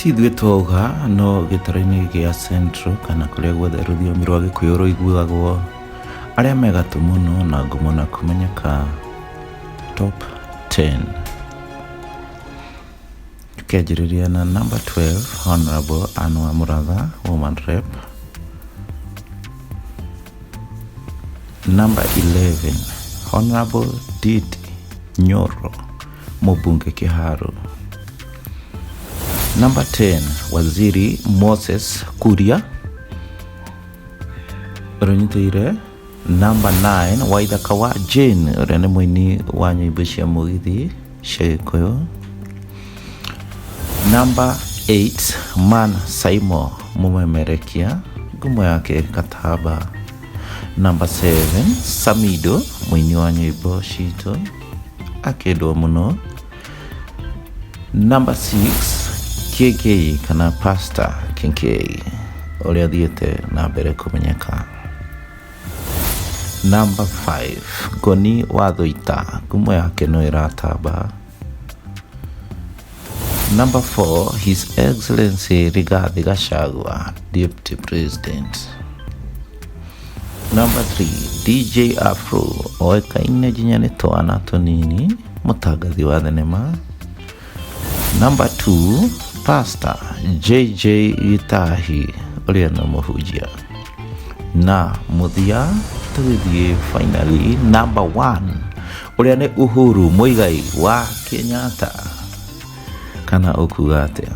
Ti ithuĩ twauga no gĩtarũ-inĩ gĩa Central kana kũrĩa guothe rũthiomi rwa Gĩkũyũ rũiguagwo, arĩa me gatũ mũno na ngumo na kũmenyeka top 10. Tũkĩanjĩrĩria na number 12 Honorable Anne wa Mũratha, woman rep. Number 11 Honorable Ndindi Nyoro, mũmbunge Kĩharũ. Number 10 Waziri Moses Kuria ũrĩa ũnyitĩrĩire. Number 9 Waithaka wa Jane ũrĩa nĩ mũini wa nyĩmbo cia mũgithi cia Gĩkũyũ. Number 8 Man Saimo mũmemerekia ngumo yake Katamba. Number 7 Samido mũini wa nyĩmbo citũ akĩendwo mũno. Number 6 KK kana Pastor KK ũrĩa ũthiĩte na mbere kũmenyeka. Number 5 Ngoni wa Thũita ngumo yake no ĩratamba. Number 4 His Excellency Rigathi Gachagua Deputy President. Number 3 DJ Afro oĩkaine nginya nĩ twana tũnini mũtangathi wa thenema. Number 2 Pastor JJ Gitahi ũrĩa nĩ mũhunjia. Na mũthia tũgĩthiĩ finally number 1 ũrĩa nĩ Uhuru Muigai wa Kenyatta. Kana ũkuga atĩa?